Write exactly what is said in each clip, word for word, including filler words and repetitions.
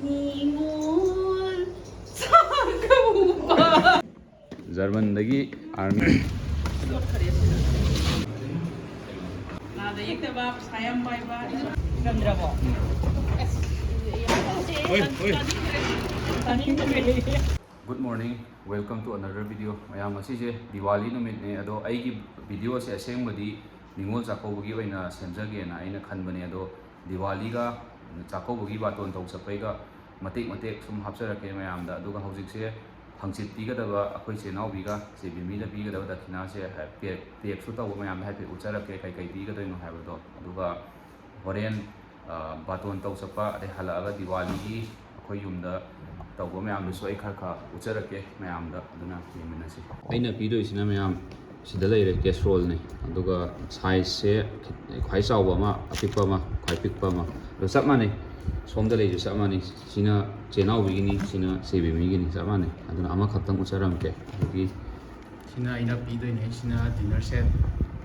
Ningol Chakkouba. ꯖꯔꯃꯟꯗꯒꯤ army. ꯂꯥꯗ ꯌꯦꯛꯇꯕ, ꯄꯩꯁꯥ ꯌꯥꯝ ꯄꯥꯏꯕ꯫ ꯆꯟꯗ꯭ꯔꯕꯣ? ꯑꯁ, ꯍꯣꯏ, ꯍꯣꯏ꯫ ꯆꯥꯅꯤꯡꯗ꯭ꯔꯦ꯫ Good morning, welcome to another video. ꯃꯌꯥꯝ, ꯉꯁꯤꯁꯦ ꯗꯤꯋꯥꯂꯤ ꯅꯨꯃꯤꯠꯅꯦ, ꯑꯗꯣ ꯑꯩꯒꯤ ꯚꯤꯗꯤꯑꯣꯁꯦ ꯑꯁꯦꯡꯕꯗꯤ ꯅꯤꯉꯣꯜ ꯆꯥꯛꯀꯧꯕꯒꯤ ꯑꯣꯏꯅ ꯁꯦꯝꯖꯒꯦꯅ ꯑꯩꯅ ꯈꯟꯕꯅꯦ, ꯑꯗꯣ ꯗꯤꯋꯥꯂꯤꯒ ꯆꯥꯛꯀꯧꯕꯒꯤ ꯕꯥꯇꯣꯟ ꯇꯧ ꯆꯠꯄꯩꯒ ꯃꯇꯦꯛ ꯃꯇꯦꯛ ꯁꯨꯝ ꯍꯥꯞꯆꯔꯛꯀꯦ ꯃꯌꯥꯝꯗ꯫ ꯑꯗꯨꯒ ꯍꯧꯖꯤꯛꯁꯦ ꯍꯪꯆꯤꯠ ꯄꯤꯒꯗꯕ ꯑꯩꯈꯣꯏ ꯆꯦ ꯅꯥꯎꯕꯤꯒ ꯆꯦ ꯕꯤꯃꯤꯗ ꯄꯤꯒꯗꯕ ꯗꯈꯤꯅꯥꯁꯦ ꯍꯥꯏ-, ꯄꯦꯛ, ꯄꯦꯛꯁꯨ ꯇꯧꯕ ꯃꯌꯥꯝꯗ ꯍꯥꯏꯐꯦꯠ ꯎꯠꯆꯔꯛꯀꯦ ꯀꯩ ꯀꯩ ꯄꯤꯒꯗꯣꯏꯅꯣ ꯍꯥꯏꯕꯗꯣ꯫ ꯑꯗꯨꯒ ꯍꯣꯔꯦꯟ, ꯑ, ꯕꯥꯇꯣꯟ ꯇꯧ ꯆꯠꯄ, ꯑꯗꯩ ꯍꯜꯂꯛꯑꯒ ꯗꯤꯋꯥꯂꯤꯒꯤ ꯑꯩꯈꯣꯏ ꯌꯨꯝꯗ ꯇꯧꯕ ꯃꯌꯥꯝꯗꯨꯁꯨ ꯑꯩ ꯈꯔ ꯈꯔ ꯎꯠꯆꯔꯛꯀꯦ ꯃꯌꯥꯝꯗ, ꯑꯗꯨꯅ ꯌꯦꯡꯃꯤꯟꯅꯁꯤ꯫ ꯑꯩꯅ ꯄꯤꯗꯣꯏꯁꯤꯅ ꯃꯌꯥꯝ ꯁꯤꯗ ꯂꯩꯔꯦ, ꯀꯦꯁꯔꯣꯜꯅꯤ꯫ ꯑꯗꯨꯒ ꯁꯥꯏꯖꯁꯦ ꯈ꯭ꯋꯥꯏ ꯆꯥꯎꯕ ꯑꯃ, ꯑꯄꯤꯛꯄ ꯑꯃ, ꯈ꯭ꯋꯥꯏ ꯄꯤꯛꯄ ꯑꯃ꯫ ꯑꯗꯣ ꯆꯞ ꯃꯥꯟꯅꯩ, ꯁꯣꯝꯗ ꯂꯩꯁꯨ ꯆꯞ ꯃꯥꯟꯅꯩ꯫ ꯁꯤꯅ ꯆꯦ ꯅꯥꯎꯕꯤꯒꯤꯅꯤ, ꯁꯤꯅ ꯆꯦ ꯕꯦꯃꯤꯒꯤꯅꯤ, ꯆꯞ ꯃꯥꯟꯅꯩ꯫ ꯑꯗꯨꯅ ꯑꯃꯈꯛꯇꯪ ꯎꯠꯆꯔꯝꯒꯦ꯫ ꯑꯗꯒꯤ ꯁꯤꯅ ꯑꯩꯅ ꯄꯤꯗꯣꯏꯅꯦ꯫ ꯁꯤꯅ dinner set,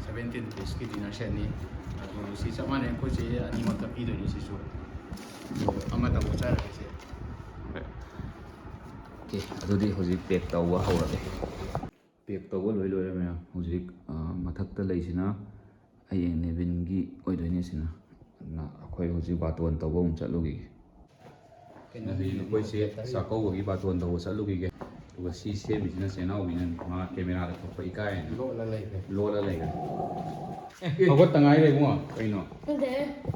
seventeen pieceꯀꯤ dinner setꯅꯤ꯫ ꯑꯗꯨ ꯁꯤ ꯆꯞ ꯃꯥꯟꯅꯩ, ꯑꯩꯈꯣꯏ ꯆꯦ ꯑꯅꯤꯃꯛꯇ ꯄꯤꯗꯣꯏꯅꯦ ꯁꯤꯁꯨ꯫ ꯑꯗꯣ ꯑꯃꯇꯪ ꯎꯠꯆꯔꯒꯦ ꯁꯦ꯫ Okay, ꯑꯗꯨꯗꯤ ꯍꯧꯖꯤꯛ ꯄꯦꯛ ꯇꯧꯕ ꯍꯧꯔꯒꯦ꯫ ꯄꯦꯛ ꯇꯧꯕ ꯂꯣꯏ ꯂꯣꯏꯔꯦ ꯃꯌꯥꯝ꯫ ꯍꯧꯖꯤꯛ, ꯑ, ꯃꯊꯛꯇ ꯂꯩꯁꯤꯅ ꯍꯌꯦꯡ ꯅꯦꯕꯤꯟꯒꯤ ꯑꯣꯏꯗꯣꯏꯅꯦ ꯁꯤꯅ꯫ ꯑꯗꯨꯅ ꯑꯩꯈꯣꯏ ꯍꯧꯖꯤꯛ ꯕꯥꯇꯣꯟ ꯇꯧꯕ ꯑꯃꯨꯛ ꯆꯠꯂꯨꯈꯤꯒꯦ꯫ ꯀꯩꯅꯣ, ꯍꯌꯦꯡ ꯑꯩꯈꯣꯏꯁꯦ ꯆꯥꯛꯀꯧꯕꯒꯤ ꯕꯥꯇꯣꯟ ꯇꯧꯕ ꯆꯠꯂꯨꯈꯤꯒꯦ꯫ ꯑꯗꯨꯒ ꯁꯤ ꯁꯦꯝꯃꯤꯁꯤꯅ ꯆꯦ ꯅꯥꯎꯕꯤꯅꯅꯤ, ꯃꯥ ꯀꯦꯃꯦꯔꯥꯗ ꯊꯣꯛꯄ ꯏꯀꯥꯏꯌꯦꯅ꯫ ꯂꯣꯠꯂ ꯂꯩꯈ꯭ꯔꯦ꯫ ꯂꯣꯠꯂ ꯂꯩꯈ꯭ꯔꯦ꯫ ꯑꯦ, ꯍꯧꯒꯠꯇ ꯉꯥꯏꯔꯦ ꯏꯕꯨꯡꯉꯣ꯫ ꯀꯩꯅꯣ? ꯈꯪꯗꯦ꯫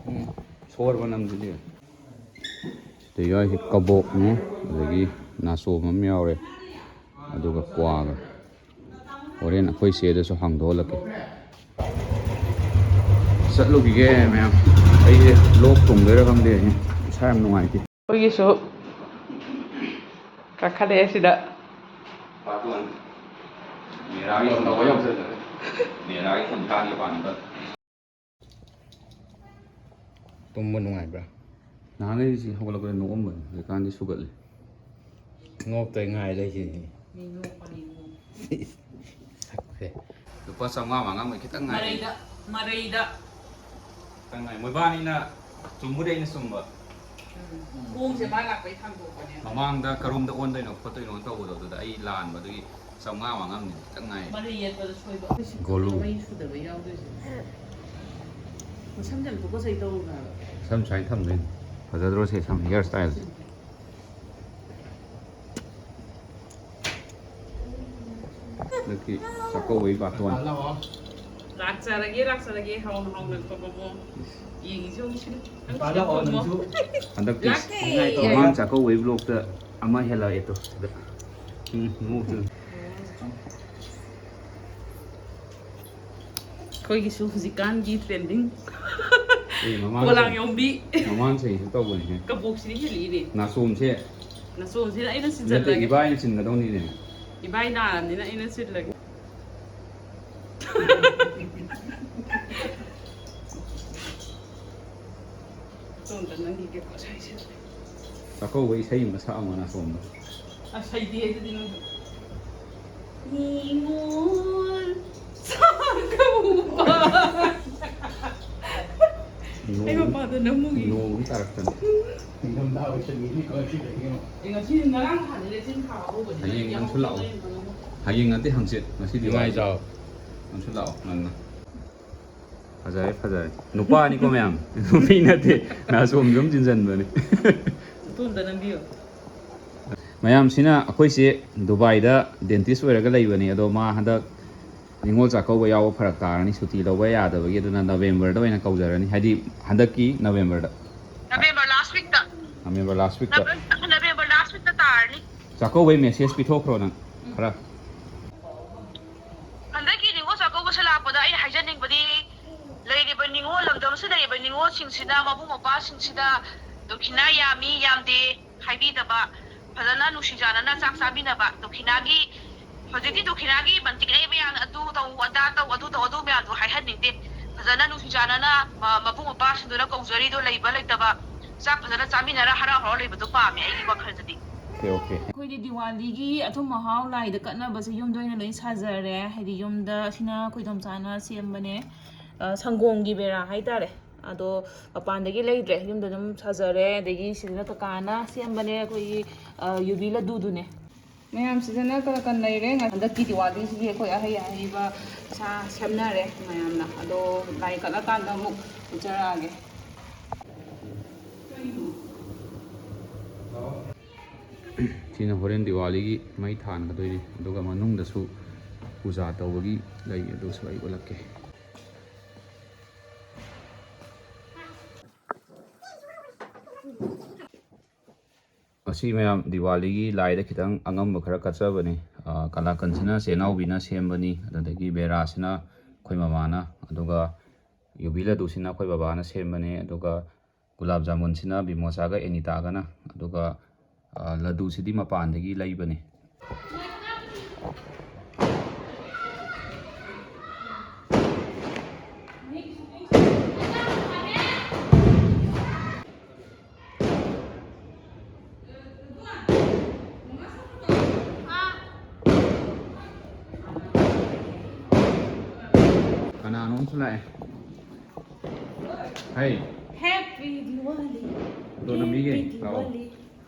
ꯎꯝ, ꯁꯣꯔ ꯃꯅꯝꯁꯤꯗꯤ꯫ ꯁꯤꯗ ꯌꯥꯎꯔꯤꯁꯦ ꯀꯕꯣꯛꯅꯦ, ꯑꯗꯒꯤ ꯅꯥꯆꯣꯝ ꯑꯃ ꯌꯥꯎꯔꯦ, ꯑꯗꯨꯒ ꯀ꯭ꯋꯥꯒ꯫ ꯍꯣꯔꯦꯟ ꯑꯩꯈꯣꯏ ꯆꯦꯗꯁꯨ ꯍꯥꯡꯗꯣꯛꯍꯜꯂꯛꯀꯦ꯫ ꯆꯠꯂꯨꯈꯤꯒꯦ ꯃꯌꯥꯝ꯫ ꯑꯩꯁꯦ ꯂꯣꯛ ꯊꯨꯡꯗꯣꯏꯔꯥ ꯈꯪꯗꯦ, ꯏꯁꯥ ꯌꯥꯝ ꯅꯨꯡꯉꯥꯏꯇꯦ꯫ ꯑꯩꯈꯣꯏꯒꯤꯁꯨ ꯀꯥꯈꯠꯂꯛꯑꯦ ꯁꯤꯗ꯫ ꯕꯥꯇꯣꯟ꯫ ꯃꯦꯔꯥꯒꯤ ꯕꯥꯇꯣꯟ ꯇꯧꯕ ꯌꯥꯎꯖꯗ꯭ꯔꯦ꯫ ꯃꯦꯔꯥꯒꯤ ꯈꯨꯟꯊꯥꯒꯤ ꯄꯥꯟꯕ꯫ ꯇꯨꯝꯕ ꯅꯨꯡꯉꯥꯏꯕ꯭ꯔꯥ? ꯅꯍꯥꯟꯈꯩꯗꯤ ꯁꯤ ꯍꯧꯒꯠꯂꯛꯄꯗ ꯅꯣꯛꯑꯝꯕꯅꯤ, ꯍꯧꯖꯤꯛꯀꯥꯟꯗꯤ ꯁꯨꯒꯠꯂꯦ꯫ ꯅꯣꯛꯇ ꯉꯥꯏ ꯂꯩꯁꯤꯅꯤ꯫ ꯃꯤ ꯅꯣꯛꯄꯅꯤ, ꯅꯣꯛꯄꯅꯤ꯫ ꯁꯛꯁꯦ꯫ ꯂꯨꯄꯥ ꯆꯥꯝꯃꯉꯥ ꯃꯉꯥ ꯃꯣꯏ ꯈꯤꯇꯪ ꯉꯥꯏ꯫ ꯃꯔꯩꯗ, ꯃꯔꯩꯗ꯫ ꯈꯤꯇꯪ ꯉꯥꯏ꯫ ꯃꯣꯏꯕꯥꯅꯤꯅ ꯆꯨꯝꯕꯨꯗꯤ ꯑꯩꯅ ꯆꯨꯝꯕ꯫ ꯎꯝ꯫ ꯈꯣꯡꯁꯦ ꯃꯥ ꯂꯥꯛꯄꯩ ꯊꯥꯡꯗꯣꯛꯄꯅꯦ꯫ ꯃꯃꯥꯡꯗ ꯀꯔꯣꯝꯗ ꯑꯣꯟꯗꯣꯏꯅꯣ ꯈꯣꯠꯇꯣꯏꯅꯣ ꯇꯧꯕꯗꯣ, ꯑꯗꯨꯗ ꯑꯩ ꯂꯥꯟꯕꯗꯨꯒꯤ ꯆꯥꯝꯃꯉꯥ ꯃꯥꯡꯉꯝꯅꯤ, ꯈꯤꯇꯪ ꯉꯥꯏ꯫ ꯃꯔꯩ ꯌꯦꯠꯄꯗ ꯁꯣꯏꯕ꯫ ꯒꯣꯂꯨ꯫ ꯃꯩ ꯁꯨꯗꯕ ꯌꯥꯎꯗꯣꯏꯁꯦ꯫ ꯃꯁꯝꯁꯦ ꯌꯥꯝ ꯇꯨꯀꯠꯆꯩ ꯇꯧꯔꯨꯅꯨ ꯍꯥꯏꯕ꯫ ꯁꯝ ꯁꯨꯃꯥꯏꯅ ꯊꯝꯗꯣꯏꯅꯤ꯫ ꯐꯖꯗ꯭ꯔꯣ ꯁꯦ, ꯁꯝ ꯍꯤꯌꯔ ꯁ꯭ꯇꯥꯏꯜꯁꯦ? ꯍꯟꯗꯛꯀꯤ ꯆꯥꯛꯀꯧꯕꯒꯤ ꯕꯥꯇꯣꯟ꯫ ꯂꯥꯛꯆꯔꯒꯦ, ꯂꯥꯛꯆꯔꯒꯦ꯫ ꯍꯥꯎꯅ ꯍꯥꯎꯅ ꯊꯣꯡꯉꯝꯃꯣ꯫ ꯌꯦꯡꯉꯤꯁꯦ ꯍꯧꯖꯤꯛꯁꯤꯅ꯫ ꯅꯪ ꯁꯤꯗ ꯐꯝꯃꯣ꯫ ꯍꯟꯗꯛꯇꯤ ꯂꯥꯛꯀꯦ꯫ ꯃꯃꯥꯡ ꯆꯥꯛꯀꯧꯕꯒꯤ ꯕ꯭ꯂꯣꯛꯇ ꯑꯃ ꯍꯦꯜꯂꯛꯑꯦ ꯇꯣ꯫ ꯁꯤꯗ꯫ ꯎꯝ, ꯃꯨꯛꯇꯨ꯫ ꯑꯩꯈꯣꯏꯒꯤꯁꯨ ꯍꯧꯖꯤꯛꯀꯥꯟꯒꯤ ꯇ꯭ꯔꯦꯟꯗꯤꯡ ꯑꯦ, ꯃꯃꯥꯡ ꯄꯣꯂꯥꯡ ꯆꯍꯤ-, ꯌꯣꯝꯕꯤ ꯃꯃꯥꯡ ꯆꯍꯤꯁꯨ ꯇꯧꯕꯅꯤꯍꯦ꯫ ꯀꯕꯣꯛꯁꯤꯗꯤ ꯍꯦꯜꯂꯛꯏꯅꯦ꯫ ꯅꯥꯆꯣꯝꯁꯦ ꯅꯥꯆꯣꯝꯁꯤꯅ ꯑꯩꯅ ꯅꯠꯇꯦ, ꯁꯤꯟꯖꯜꯂꯒꯦ꯫ ꯏꯕꯥꯏꯅ ꯆꯤꯟꯒꯗꯧꯅꯤꯅꯦ꯫ ꯏꯕꯥꯏ ꯅꯥꯔꯕꯅꯤꯅ ꯑꯩꯅ ꯁꯤꯜꯂꯒꯦ꯫ ꯁꯣꯝꯗ ꯅꯪꯒꯤ ꯀꯩꯅꯣ ꯁꯥꯏꯁꯦ꯫ ꯆꯥꯛꯀꯧꯕ ꯏꯁꯩ ꯑꯃ ꯁꯛꯑꯝꯃꯣ ꯅꯥꯆꯣꯝꯗ꯫ ꯑꯁ, ꯍꯩꯇꯦ ꯑꯗꯨꯗꯤ ꯅꯪꯁꯨ꯫ ꯅꯤꯉꯣꯜ ꯆꯥꯛꯀꯧꯕ꯫ ꯑꯩ ꯃꯄꯥꯗꯣ ꯅꯝꯃꯨꯒꯦ꯫ ꯅꯣꯡ ꯑꯃ ꯇꯥꯔꯛꯇꯅ꯫ ꯅꯤꯡꯊꯝꯊꯥ ꯑꯣꯏꯁꯟꯈꯤꯅꯤ ꯉꯁꯤꯗꯒꯤ ꯑꯃꯨꯛ꯫ ꯑꯩ ꯉꯁꯤ ꯉꯔꯥꯡ ꯅꯍꯥꯟꯗꯩ ꯂꯩꯆꯤꯜ ꯊꯥꯕ ꯍꯧꯕꯅꯦ꯫ ꯍꯌꯦꯡ ꯌꯥꯝ ꯅꯪꯁꯨ ꯂꯥꯛꯑꯣ꯫ ꯍꯧꯕꯅꯦ꯫ ꯍꯌꯦꯡ ꯅꯠꯇꯦ, ꯍꯪꯆꯤꯠ꯫ ꯉꯁꯤꯗꯤ ꯋꯥꯏ꯫ ꯅꯨꯡꯉꯥꯏꯖꯥꯎ꯫ ꯅꯪꯁꯨ ꯂꯥꯛꯑꯣ ꯉꯟꯅ꯫ ꯐꯖꯔꯦ, ꯐꯖꯔꯦ꯫ ꯅꯨꯄꯥꯅꯤꯀꯣ ꯃꯌꯥꯝ꯫ ꯅꯨꯄꯤ ꯅꯠꯇꯦ꯫ ꯅꯥꯆꯣꯝꯁꯨ ꯑꯗꯨꯝ ꯆꯤꯟꯁꯤꯟꯕꯅꯤ꯫ ꯐꯣꯇꯣ ꯑꯝꯇ ꯅꯝꯕꯤꯌꯣ꯫ ꯃꯌꯥꯝꯁꯤꯅ ꯑꯩꯈꯣꯏꯁꯦ ꯗꯨꯕꯥꯏꯗ dentist ꯑꯣꯏꯔꯒ ꯂꯩꯕꯅꯤ, ꯑꯗꯣ ꯃꯥ ꯍꯟꯗꯛ ꯅꯤꯉꯣꯜ ꯆꯥꯛꯀꯧꯕ ꯌꯥꯎꯕ ꯐꯔꯛ ꯇꯥꯔꯅꯤ, ꯁꯨꯇꯤ ꯂꯧꯕ ꯌꯥꯗꯕꯒꯤ, ꯑꯗꯨꯅ ꯅꯕꯦꯝꯕꯔꯗ ꯑꯣꯏꯅ ꯀꯧꯖꯔꯅꯤ, ꯍꯥꯏꯗꯤ ꯍꯟꯗꯛꯀꯤ ꯅꯕꯦꯝꯕꯔꯗ꯫ ꯅꯕꯦꯝꯕꯔ ꯂꯥꯁ ꯋꯤꯛꯇ꯫ ꯅꯕꯦꯝꯕꯔ ꯂꯥꯁ ꯋꯤꯛꯇ꯫ ꯅꯕꯦꯝꯕꯔ ꯂꯥꯁ ꯋꯤꯛꯇ ꯇꯥꯔꯅꯤ꯫ ꯆꯥꯛꯀꯧꯕꯩ ꯃꯦꯁꯦꯖ ꯄꯤꯊꯣꯛꯈ꯭ꯔꯣ ꯅꯪ ꯈꯔ꯫ ꯍꯟꯗꯛꯀꯤ ꯅꯤꯉꯣꯜ ꯆꯥꯛꯀꯧꯕꯁꯦ ꯂꯥꯛꯄꯗ ꯑꯩ ꯍꯥꯏꯖꯅꯤꯡꯕꯗꯤ, ꯂꯩꯔꯤꯕ ꯅꯤꯉꯣꯜ ꯂꯝꯗꯝꯁꯤꯗ ꯂꯩꯔꯤꯕ ꯅꯤꯉꯣꯜꯁꯤꯡꯁꯤꯅ ꯃꯕꯨꯡ ꯃꯧꯄ꯭ꯋꯥꯁꯤꯡꯁꯤꯗ ꯗꯈꯤꯅꯥ ꯌꯥꯝꯃꯤ ꯌꯥꯝꯗꯦ ꯍꯥꯏꯕꯤꯗꯕ, ꯐꯖꯅ ꯅꯨꯡꯁꯤ ꯆꯥꯟꯅꯅ ꯆꯥꯛ ꯆꯥꯃꯤꯟꯅꯕ, ꯗꯈꯤꯅꯥꯒꯤ ꯍꯧꯖꯤꯛꯇꯤ ꯗꯈꯤꯅꯥꯒꯤ ꯃꯟꯇꯤꯛ ꯂꯩꯕ ꯌꯥꯝꯅ ꯑꯗꯨ ꯇꯧ, ꯑꯗꯥ ꯇꯧ, ꯑꯗꯨ ꯇꯧ, ꯑꯗꯨ ꯃꯌꯥꯝꯗꯣ ꯍꯥꯏꯍꯟꯅꯤꯡꯗꯦ꯫ ꯐꯖꯅ ꯅꯨꯡꯁꯤ ꯆꯥꯟꯅꯅ ꯃ-, ꯃꯕꯨꯡ ꯃꯧꯄ꯭ꯋꯥꯁꯤꯡꯗꯨꯅ ꯀꯧꯖꯔꯤꯗꯣ ꯂꯩꯕ ꯂꯩꯇꯕ ꯆꯥꯛ ꯐꯖꯅ ꯆꯥꯃꯤꯟꯅꯔ ꯍꯔꯥꯎ ꯍꯔꯥꯎ ꯂꯩꯕꯗꯣ ꯄꯥꯝꯃꯦ ꯑꯩꯒꯤ ꯋꯥꯈꯜꯗꯗꯤ꯫ Okay, okay. ꯑꯩꯈꯣꯏꯗꯤ ꯗꯤꯋꯥꯂꯤꯒꯤ ꯑꯊꯨꯝ ꯑꯍꯥꯎ ꯂꯥꯏꯗ ꯀꯠꯅꯕꯁꯦ ꯌꯨꯝꯗ ꯑꯣꯏꯅ ꯂꯣꯏ ꯁꯥꯖꯔꯦ꯫ ꯍꯥꯏꯗꯤ ꯌꯨꯝꯗ ꯁꯤꯅ ꯑꯩꯈꯣꯏ ꯏꯗꯣꯝꯆꯥꯅ ꯁꯦꯝꯕꯅꯦ꯫ ꯑ, ꯁꯪꯒꯣꯝꯒꯤ ꯕꯦꯔꯥ ꯍꯥꯏꯇꯥꯔꯦ꯫ ꯑꯗꯣ ꯃꯄꯥꯟꯗꯒꯤ ꯂꯩꯗ꯭ꯔꯦ, ꯌꯨꯝꯗ ꯑꯗꯨꯝ ꯁꯥꯖꯔꯦ꯫ ꯑꯗꯒꯤ ꯁꯤꯗꯅ ꯀꯀꯥꯅ ꯁꯦꯝꯕꯅꯦ, ꯑꯩꯈꯣꯏꯒꯤ, ꯑ, ꯌꯨꯕꯤ ꯂꯗꯨꯗꯨꯅꯦ꯫ ꯃꯌꯥꯝꯁꯤꯗꯅ ꯀꯂꯥꯀꯟ ꯂꯩꯔꯦ꯫ ꯍꯟꯗꯛꯀꯤ ꯗꯤꯋꯥꯂꯤꯁꯤꯒꯤ ꯑꯩꯈꯣꯏ ꯑꯍꯩ ꯑꯍꯩꯕ ꯁꯥ ꯁꯦꯝꯅꯔꯦ ꯃꯌꯥꯝꯅ꯫ ꯑꯗꯣ ꯂꯥꯏ ꯀꯠꯂꯀꯥꯟꯗ ꯑꯃꯨꯛ ꯎꯠꯆꯔꯛꯑꯒꯦ꯫ ꯁꯤꯅ ꯍꯣꯔꯦꯟ ꯗꯤꯋꯥꯂꯤꯒꯤ ꯃꯩ ꯊꯥꯟꯒꯗꯣꯏꯅꯤ꯫ ꯑꯗꯨꯒ ꯃꯅꯨꯡꯗꯁꯨ ꯄꯨꯖꯥ ꯇꯧꯕꯒꯤ ꯂꯩ, ꯑꯗꯨꯁꯨ ꯑꯩ ꯎꯠꯂꯛꯀꯦ꯫ ꯃꯁꯤ ꯃꯌꯥꯝ ꯗꯤꯋꯥꯂꯤꯒꯤ ꯂꯥꯏꯗ ꯈꯤꯇꯪ ꯑꯉꯝꯕ ꯈꯔ ꯀꯠꯆꯕꯅꯤ꯫ ꯑ, ꯀꯂꯥꯀꯟꯁꯤꯅ ꯆꯦꯅꯥꯎꯕꯤꯅ ꯁꯦꯝꯕꯅꯤ, ꯑꯗꯨꯗꯒꯤ ꯕꯦꯔꯥꯁꯤꯅ ꯑꯩꯈꯣꯏ ꯃꯃꯥꯅ, ꯑꯗꯨꯒ ꯌꯨꯕꯤ ꯂꯗꯨꯁꯤꯅ ꯑꯩꯈꯣꯏ ꯕꯕꯥꯅ ꯁꯦꯝꯕꯅꯦ, ꯑꯗꯨꯒ ꯒꯨꯂꯥꯞ ꯖꯥꯃꯨꯟꯁꯤꯅ ꯕꯤꯃꯣꯆꯥꯒ ꯑꯦꯅꯤꯇꯥꯒꯅ, ꯑꯗꯨꯒ, ꯑ, ꯂꯗꯨꯁꯤꯗꯤ ꯃꯄꯥꯟꯗꯒꯤ ꯂꯩꯕꯅꯦ꯫ ꯀꯅꯥꯅꯣꯝꯁꯨ ꯂꯥꯛꯑꯦ꯫ ꯍꯩ꯫ Happy Diwali. ꯑꯗꯣ ꯅꯝꯕꯤꯒꯦ꯫ Happy ꯂꯥꯛꯑꯣ꯫ Diwali.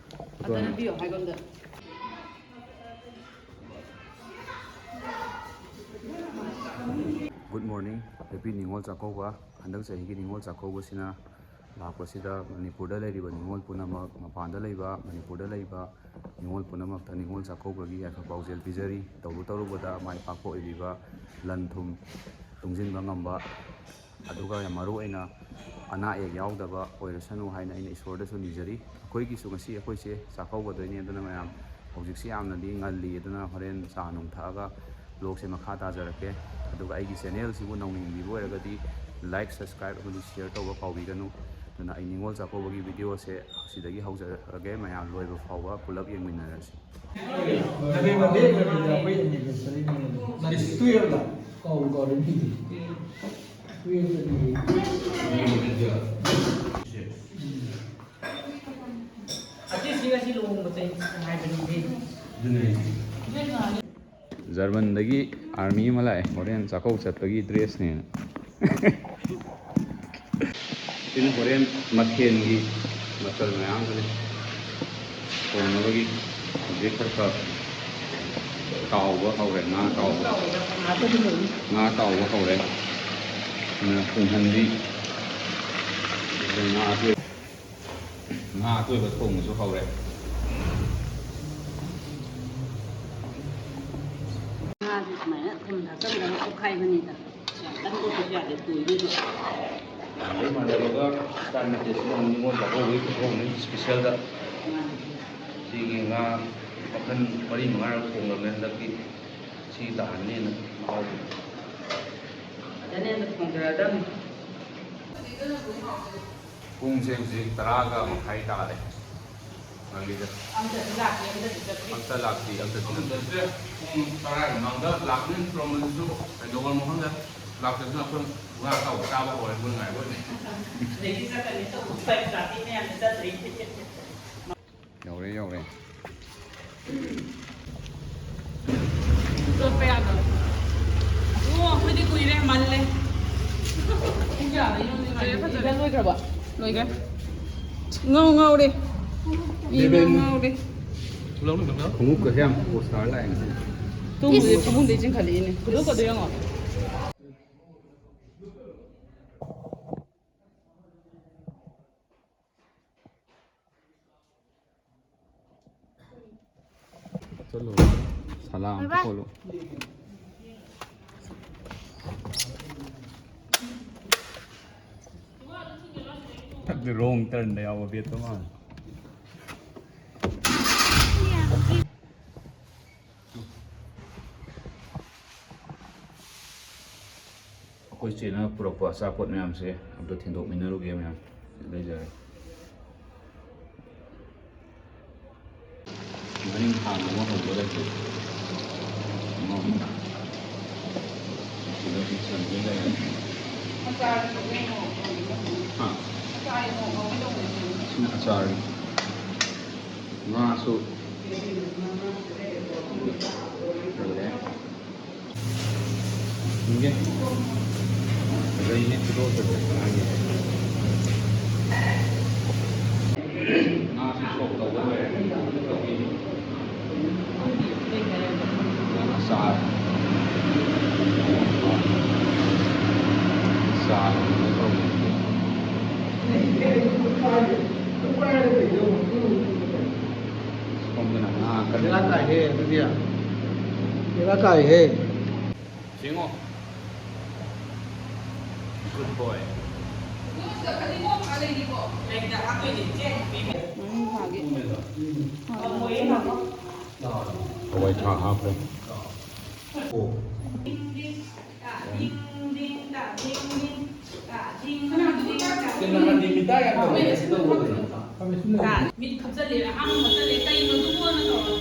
ꯑꯗꯣ ꯅꯝꯕꯤꯌꯣ ꯍꯥꯏꯕ ꯑꯝꯗ꯫ Good morning, happy Ningol Chakkouba. ꯍꯟꯗꯛ ꯆꯍꯤꯒꯤ ꯅꯤꯉꯣꯜ ꯆꯥꯛꯀꯧꯕꯁꯤꯅ ꯂꯥꯛꯄꯁꯤꯗ ꯃꯅꯤꯄꯨꯔꯗ ꯂꯩꯔꯤꯕ ꯅꯤꯉꯣꯜ ꯄꯨꯝꯅꯃꯛ, ꯃꯄꯥꯟꯗ ꯂꯩꯕ, ꯃꯅꯤꯄꯨꯔꯗ ꯂꯩꯕ ꯅꯤꯉꯣꯜ ꯄꯨꯝꯅꯃꯛꯇ ꯅꯤꯉꯣꯜ ꯆꯥꯛꯀꯧꯕꯒꯤ ꯌꯥꯏꯐ ꯄꯥꯎꯖꯦꯜ ꯄꯤꯖꯔꯤ꯫ ꯇꯧꯔꯨ ꯇꯧꯔꯨꯕꯗ ꯃꯥꯏ ꯄꯥꯛꯄ ꯑꯣꯏꯕꯤꯕ, ꯂꯟ ꯊꯨꯝ ꯇꯨꯡꯁꯤꯟꯕ ꯉꯝꯕ, ꯑꯗꯨꯒ ꯌꯥꯝ ꯃꯔꯨ ꯑꯣꯏꯅ ꯑꯅꯥ ꯑꯌꯦꯛ ꯌꯥꯎꯗꯕ ꯑꯣꯏꯔꯁꯅꯨ ꯍꯥꯏꯅ ꯑꯩꯅ ꯏꯁꯣꯔꯗꯁꯨ ꯅꯤꯖꯔꯤ꯫ ꯑꯩꯈꯣꯏꯒꯤꯁꯨ ꯉꯁꯤ ꯑꯩꯈꯣꯏꯁꯦ ꯆꯥꯛꯀꯧꯒꯗꯣꯏꯅꯤ, ꯑꯗꯨꯅ ꯃꯌꯥꯝ ꯍꯧꯖꯤꯛꯁꯤ ꯌꯥꯝꯅꯗꯤ ꯉꯜꯂꯤ, ꯑꯗꯨꯅ ꯍꯣꯔꯦꯟ ꯆꯥ ꯅꯨꯡ ꯊꯛꯑꯒ vlogꯁꯦ ꯃꯈꯥ ꯇꯥꯖꯔꯛꯀꯦ꯫ ꯑꯗꯨꯒ ꯑꯩꯒꯤ channelꯁꯤꯕꯨ ꯅꯧꯅ ꯌꯦꯡꯕꯤꯕ ꯑꯣꯏꯔꯒꯗꯤ like, subscribe ꯑꯃꯗꯤ share ꯇꯧꯕ ꯀꯥꯎꯕꯤꯒꯅꯨ꯫ ꯑꯗꯨꯅ ꯑꯩ ꯅꯤꯉꯣꯜ ꯆꯥꯛꯀꯧꯕꯒꯤ videoꯁꯦ ꯁꯤꯗꯒꯤ ꯍꯧꯖꯔꯛꯑꯒꯦ, ꯃꯌꯥꯝ ꯂꯣꯏꯕ ꯐꯥꯎꯕ ꯄꯨꯂꯞ ꯌꯦꯡꯃꯤꯟꯅꯔꯁꯤ꯫ November ꯗꯦꯠ ꯑꯩꯈꯣꯏ anniversaryꯅꯦ꯫ Twelveꯂ? ꯀꯥꯎꯕꯨ ꯀꯥꯎꯔꯦ ꯃꯤꯗꯤ꯫ Twelveꯇꯅꯤ꯫ ꯑꯁꯤꯁꯤ ꯉꯁꯤ ꯂꯨꯍꯣꯡꯕ ꯆꯩ ꯍꯥꯏꯕꯅꯤ꯫ ꯑꯗꯨꯅꯦ꯫ ꯖꯔꯃꯟꯗꯒꯤ army ꯑꯃ ꯂꯥꯛꯑꯦ, ꯍꯣꯔꯦꯟ ꯆꯥꯛꯀꯧ ꯆꯠꯄꯒꯤ dressꯅꯦꯅ꯫ ꯍꯣꯔꯦꯟ ꯃꯊꯦꯜꯒꯤ ꯃꯆꯜ ꯃꯌꯥꯝꯗꯨꯅꯤ ꯊꯣꯡꯅꯕꯒꯤ꯫ ꯍꯧꯖꯤꯛ ꯈꯔ ꯈꯔ ꯇꯥꯎꯕ ꯍꯧꯔꯦ, ꯉꯥ ꯇꯥꯎꯕ꯫ ꯉꯥ ꯇꯥꯎꯕ ꯍꯧꯔꯦ꯫ ꯑꯗꯨꯅ ꯇꯨꯡꯍꯟꯕꯤ, ꯑꯗꯩ ꯉꯥ ꯑꯇꯣꯏ-, ꯉꯥ ꯑꯇꯣꯏꯕ ꯊꯣꯡꯕꯁꯨ ꯍꯧꯔꯦ꯫ ꯉꯥꯁꯦ ꯁꯨꯃꯥꯏꯅ ꯊꯨꯝ ꯊꯥꯛꯆꯜꯂꯒ ꯑꯣꯠꯈꯥꯏꯕꯅꯤꯗ꯫ ꯌꯥꯝ ꯀꯟꯅ ꯑꯣꯠꯄꯁꯨ ꯌꯥꯗꯦ, ꯇꯣꯏꯗꯣꯏꯕ꯫ ꯌꯥꯝꯕꯩ ꯃꯥꯟꯅꯕꯒ ꯆꯥꯟ ꯅꯠꯇꯦ, ꯁꯤꯅ ꯑꯃꯨꯛ ꯅꯤꯉꯣꯜ ꯆꯥꯛꯀꯧꯕꯒꯤ ꯀꯨꯝꯍꯧꯅꯤ, special ꯗ꯫ ꯃꯥꯅꯤ꯫ ꯁꯤꯒꯤ ꯉꯥ ꯃꯈꯜ ꯃꯔꯤ ꯃꯉꯥꯔꯛ ꯊꯣꯡꯂꯕꯅꯦ ꯍꯟꯗꯛꯇꯤ꯫ ꯁꯤ ꯇꯥꯍꯟꯅꯦꯅ ꯃꯍꯥꯎꯗꯣ꯫ ꯐꯖꯅ ꯍꯦꯟꯅ ꯊꯣꯡꯖꯔꯗꯝꯅꯤ꯫ ꯄꯨꯡꯁꯦ ꯍꯧꯖꯤꯛ ꯇꯔꯥꯒ ꯃꯈꯥꯏ ꯇꯥꯔꯦ꯫ ꯉꯜꯂꯤꯗ꯫ ꯑꯝꯇꯁꯨ ꯂꯥꯛꯇꯦ, ꯑꯝꯇꯁꯨ ꯆꯠꯇꯦ꯫ ꯑꯝꯇ ꯂꯥꯛꯇꯦ, ꯑꯝꯇꯁꯨ ꯆꯠꯇꯦ꯫ ꯄꯨꯡ ꯇꯔꯥꯒꯤ ꯃꯃꯥꯡꯗ ꯂꯥꯛꯅꯤ ꯇꯧꯔꯝꯕꯗꯨꯁꯨ ꯀꯩꯗꯧꯕꯅꯣ ꯈꯪꯗꯦ꯫ ꯂꯥꯛꯇꯗꯅ ꯑꯩꯈꯣꯏ ꯉꯥ ꯑꯇꯥꯎꯕ ꯆꯥꯕ ꯍꯧꯔꯦ, ꯃꯣꯏ ꯉꯥꯏꯕ ꯑꯣꯏꯅ꯫ ꯑꯗꯒꯤ ꯆꯠꯀꯅꯤ ꯇꯧꯕ ꯎꯄꯥꯏ ꯂꯩꯇꯦ, ꯃꯌꯥꯝꯁꯦ ꯆꯠꯇ꯭ꯔꯤ꯫ ꯌꯧꯔꯦ, ꯌꯧꯔꯦ꯫ ꯆꯠꯄ ꯌꯥꯗꯕ꯫ ꯑꯣ, ꯑꯩꯈꯣꯏꯗꯤ ꯀꯨꯏꯔꯦ, ꯃꯜꯂꯦ꯫ ꯄꯨꯡ ꯀꯌꯥꯗꯩꯅꯣ ꯍꯧꯖꯤꯛ ꯉꯥꯏꯔꯤꯁꯦ? ꯐꯖꯔꯦ, ꯐꯖꯔꯦ꯫ ꯂꯣꯏꯈ꯭ꯔꯕ? ꯂꯣꯏꯈ꯭ꯔꯦ꯫ ꯉꯥꯎ ꯉꯥꯎꯔꯦ꯫ ꯃꯤ ꯉꯥꯎ ꯉꯥꯎꯔꯦ꯫ ꯈꯣꯡꯎꯞꯀꯁꯦ ꯌꯥꯝ ꯄꯣꯁ ꯇꯥꯔ ꯂꯥꯛꯑꯦ ꯉꯁꯤ꯫ ꯇꯨꯝꯕꯗꯤ ꯐꯃꯨꯡꯗꯩ ꯆꯤꯡꯈꯠꯂꯛꯏꯅꯦ꯫ ꯈꯨꯗꯣꯞꯀꯗꯣ ꯌꯦꯡꯉꯣ꯫ ꯆꯠꯂꯣ꯫ ꯁꯂꯥꯝ ꯕꯥꯏ ꯕꯥꯏ꯫ ꯈꯣꯠꯂꯣ꯫ ꯋ꯭ꯔꯣꯡ ꯇꯔꯟꯗ ꯌꯥꯎꯕ ꯕꯦꯠꯇꯣ ꯃꯥꯜꯂꯦ꯫ ꯑꯩꯈꯣꯏ ꯆꯦꯅ ꯄꯨꯔꯛꯄ ꯑꯆꯥꯄꯣꯠ ꯃꯌꯥꯝꯁꯦ ꯑꯝꯇ ꯊꯤꯟꯗꯣꯛꯃꯤꯟꯅꯔꯨꯒꯦ ꯃꯌꯥꯝ꯫ ꯂꯩꯖꯔꯦ꯫ ꯃꯔꯤꯡ ꯊꯥ ꯑꯃ ꯍꯧꯕ ꯂꯩꯇꯦ꯫ ꯑꯃ ꯑꯃ꯫ ꯁꯤꯗ ꯁꯤ ꯆꯟꯕ ꯂꯩꯔꯦ꯫ ꯍꯥ? ꯁꯤꯅ ꯑꯆꯥꯔꯒꯤ꯫ ꯉꯥꯁꯨ ꯂꯩꯔꯦ꯫ ꯏꯪꯒꯦ꯫ ꯂꯩꯅꯦ, ꯈꯨꯗꯣꯜ ꯐꯖꯅ ꯉꯥꯡꯉꯦ꯫ ꯁꯣꯝꯗꯅ ꯉꯥ ꯀꯟꯅ ꯕꯦꯔꯥ ꯀꯥꯏꯍꯦ ꯑꯗꯨꯗꯤ꯫ ꯕꯦꯔꯥ ꯀꯥꯏꯍꯦ꯫ ꯌꯦꯡꯉꯣ꯫ Good boy꯫ ꯍꯋꯥꯏ ꯊ꯭ꯔꯥꯛ ꯍꯥꯞꯈ꯭ꯔꯦ꯫ ꯃꯤꯠ ꯈꯞꯆꯜꯂꯦ, ꯑꯍꯥꯟꯕ ꯈꯞꯆꯜꯂꯦ, ꯀꯩꯅꯣ ꯑꯗꯨꯕꯣꯅ ꯇꯧꯔ꯫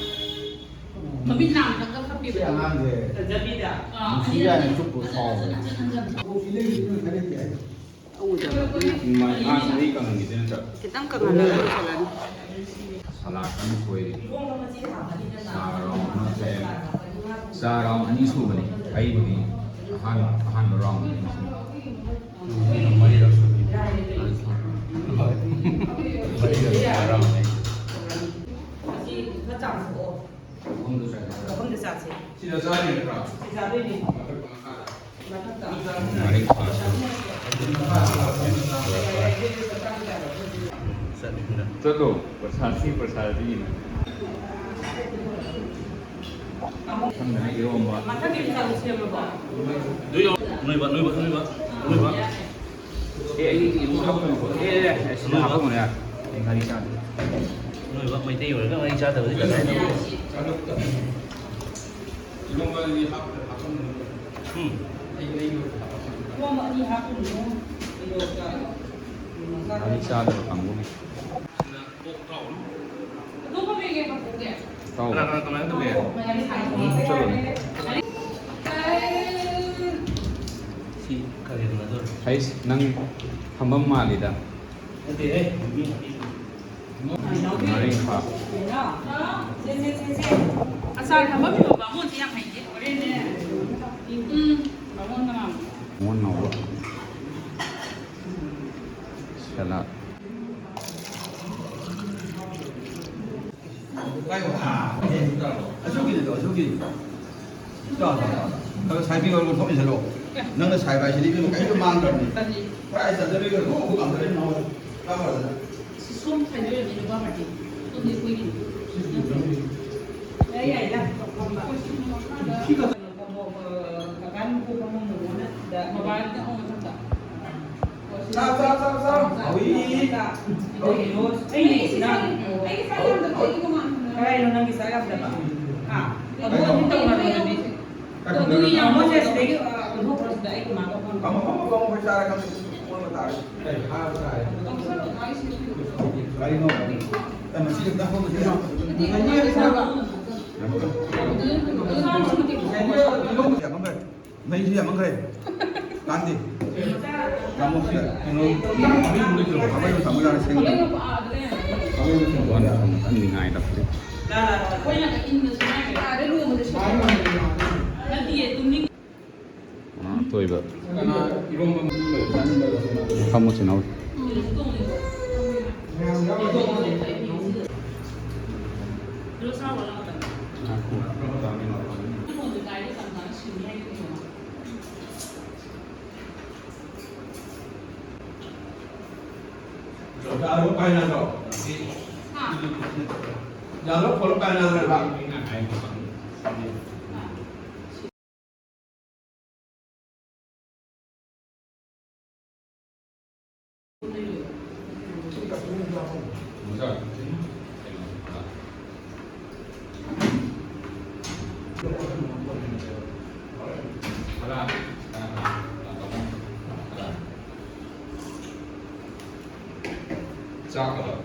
ꯃꯃꯤꯠ ꯅꯥꯝꯇꯪꯒ ꯁꯤ ꯈꯞꯄꯤꯕ꯫ ꯑꯉꯥꯡꯁꯦ ꯐꯖꯕꯤꯗ꯫ ꯑꯥ, ꯅꯨꯡꯁꯤ ꯌꯥꯏꯅ ꯆꯨꯞꯄ ꯁꯥꯎꯕ꯫ ꯎꯗꯕ꯫ ꯃꯥ ꯁꯥ ꯃꯍꯤ ꯀꯪꯍꯟꯈꯤꯗꯣꯏ ꯅꯠꯇ꯭ꯔꯥ? ꯈꯤꯇꯪ ꯀꯪꯍꯜꯂꯒ ꯂꯣꯏꯁꯤꯜꯂꯅꯤ꯫ ꯁꯂꯥꯗ ꯑꯃ ꯁꯣꯏꯔꯦ꯫ ꯆꯥ ꯔꯥꯎꯟ ꯑꯃ ꯁꯦꯝ-, ꯆꯥ ꯔꯥꯎꯟ ꯑꯅꯤ ꯁꯨꯕꯅꯤ꯫ ꯑꯩꯕꯨꯗꯤ ꯑꯍꯥꯟꯕ, ꯑꯍꯥꯟꯕ ꯔꯥꯎꯟꯗꯅꯤ ꯁꯤꯅ꯫ ꯃꯔꯤꯔꯛ ꯁꯨꯕꯅꯤ꯫ ꯃꯔꯤꯔꯛ ꯁꯨꯕ ꯔꯥꯎꯟꯗꯅꯤ꯫ ꯑꯍꯨꯝꯗ ꯆꯥꯁꯦ꯫ ꯁꯤꯗ ꯆꯥꯔꯤ ꯅꯠꯇ꯭ꯔꯥ? ꯃꯊꯛꯇ, ꯃꯈꯥꯗ꯫ ꯆꯠꯂꯣ, ꯄ꯭ꯔꯁꯥꯗꯤ, ꯄ꯭ꯔꯁꯥꯗꯤ꯫ ꯃꯊꯪꯗꯅ ꯏꯔꯣꯝꯕ꯫ ꯅꯣꯏꯕ, ꯅꯣꯏꯕ, ꯅꯣꯏꯕ, ꯅꯣꯏꯕ꯫ ꯑꯦ, ꯑꯩ ꯏꯔꯣꯝꯕ ꯍꯥꯞꯄꯅꯨꯀꯣ꯫ ꯑꯦ, ꯑꯦ, ꯑꯦ, ꯁꯤꯗ ꯍꯥꯞꯄꯝꯃꯣꯅꯦ꯫ ꯑꯩ ꯉꯥꯔꯤ ꯆꯥꯗꯦ꯫ ꯅꯣꯏꯕ ꯃꯩꯇꯩ ꯑꯣꯏꯔꯒ ꯉꯥꯔꯤ ꯆꯥꯗꯕꯗꯤ ꯀꯗꯥꯏꯗꯒꯤ? ꯎꯝ꯫ ꯉꯥꯔꯤ ꯆꯥꯗꯕ ꯀꯥꯡꯕꯨꯒꯤ꯫ ꯇꯥꯎ꯫ ꯀꯅꯥ ꯀꯅꯥ ꯀꯃꯥꯏꯅ ꯇꯧꯒꯦ? ꯎꯝ, ꯆꯠꯂꯣꯅꯦ꯫ ꯁꯤ ꯀꯔꯤꯅꯣ ꯑꯗꯣ? ꯍꯩꯁ, ꯅꯪ ꯐꯝꯕꯝ ꯃꯥꯜꯂꯤꯗ꯫ ꯅꯠꯇꯦꯍꯦ, ꯃꯤ ꯍꯥꯞꯄꯤ꯫ ꯉꯥꯔꯤꯡꯈꯥ꯫ ꯑꯆꯥꯔ ꯊꯝꯐꯝ ꯌꯣꯟꯕ ꯕꯥꯃꯣꯟꯁꯦ ꯌꯥꯝ ꯍꯩꯇꯦ꯫ ꯎꯝ, ꯕꯥꯃꯣꯟ ꯀꯅꯥꯅꯣ? ꯕꯥꯃꯣꯟ ꯉꯧꯕ꯫ ꯁꯂꯥꯗ꯫ ꯄꯥꯏꯌꯣ꯫ ꯑꯥ, ꯑꯣꯀꯦ꯫ ꯑꯁꯨꯛꯀꯤꯅꯤꯗꯣ, ꯑꯁꯨꯛꯀꯤꯅꯤ꯫ ꯆꯥꯎ, ꯆꯥꯎ, ꯆꯥꯎ꯫ ꯑꯗꯣ ꯁꯥꯏꯕꯤ ꯑꯣꯏꯔꯕ ꯊꯣꯛ ꯏꯁꯜꯂꯣ꯫ ꯅꯪꯅ ꯁꯥꯏꯕ ꯍꯥꯏꯁꯤꯗꯤ ꯏꯕꯦꯝꯃ ꯀꯔꯤꯝꯇ ꯃꯥꯡꯗ꯭ꯔꯕꯅꯤ꯫ ꯄ꯭ꯔꯥꯏꯖ ꯆꯠꯇꯕꯤꯒ ꯍꯨ ꯍꯨ ꯀꯥꯝꯊꯔꯛꯏ ꯃꯥꯉꯣꯟꯗ꯫ ꯆꯥꯎ ꯐꯖꯅ꯫ ꯁꯤ ꯁꯣꯝ ꯈꯥꯏꯗꯣꯛꯏꯔꯝꯅꯤ ꯅꯨꯄꯥ ꯄꯥꯔꯇꯤ꯫ ꯁꯣꯝꯗꯤ ꯑꯩꯈꯣꯏꯒꯤ꯫ ꯌꯥꯏ, ꯌꯥꯏ, ꯂꯥꯛ꯫ ꯁꯤ ꯃꯈꯥꯗ ꯀꯀꯥ ꯅꯨꯡꯀꯣꯛ ꯑꯃ ꯃꯣꯃꯣꯅ ꯁꯤꯗ ꯃꯕꯥꯅꯤꯅ ꯑꯃꯨꯛ ꯃꯊꯛꯇ꯫ ꯆꯥꯎ, ꯆꯥꯎ, ꯆꯥꯎ, ꯆꯥꯎ꯫ ꯍꯧꯏ꯫ ꯍꯧꯏ꯫ ꯑꯩꯒꯤ ꯁꯥꯏ ꯌꯥꯝꯗꯕ ꯑꯩꯒꯤ ꯇꯣꯉꯥꯟꯅ ꯀꯔꯥꯏꯅꯣ ꯅꯪꯒꯤ ꯆꯥꯛ ꯌꯥꯝꯗꯕ? ꯍꯥ? ꯑꯗꯨ ꯑꯗꯨꯝ ꯇꯧꯅꯔꯣ ꯑꯗꯨꯗꯤ꯫ ꯑꯗꯨꯒꯤ ꯌꯥꯝ ꯃꯣꯏꯁꯦ ꯁꯤꯗꯒꯤ, ꯑ, ꯀꯩꯅꯣ ꯄꯨꯔꯛꯄꯗ ꯑꯩ ꯀꯃꯥꯏꯅ ꯇꯧꯕ? ꯐꯝꯃꯣ, ꯐꯝꯃꯣ, ꯐꯝꯃꯣ, ꯑꯩꯈꯣꯏ ꯆꯥꯔ ꯈꯪꯉꯦ꯫ ꯀꯣꯟꯅ ꯇꯥꯔꯦ꯫ ꯑꯩ ꯐꯥꯔ ꯆꯥꯔꯦ꯫ ꯀꯔꯤꯅꯣ? ꯑꯦ, ꯃꯁꯤ ꯈꯤꯇꯪ ꯍꯧꯔꯁꯤ꯫ ꯃꯩꯁꯨ ꯌꯥꯝꯃꯟꯈ꯭ꯔꯦ꯫ ꯀꯥꯟꯗꯦ꯫ ꯇꯥꯃꯣ ꯁꯤꯗ ꯀꯩꯅꯣ ꯈꯥꯕꯩ ꯑꯃ ꯂꯩꯇ꯭ꯔꯣ? ꯈꯥꯕꯩ ꯑꯃ ꯊꯝꯃꯨ ꯌꯥꯔꯦ, ꯁꯦꯡꯅ꯫ ꯈꯥꯕꯩ ꯑꯃ ꯊꯝꯃꯨ ꯌꯥꯔꯦ꯫ ꯑꯥ, ꯇꯣꯏꯕ꯫ ꯀꯅꯥ ꯏꯔꯣꯝꯕ ꯑꯃ ꯂꯩ, ꯆꯥꯅꯤꯡꯕ ꯂꯩ? ꯐꯝꯃꯨ ꯁꯤꯅꯧ꯫ ꯆꯥꯛ ꯀꯗꯧ?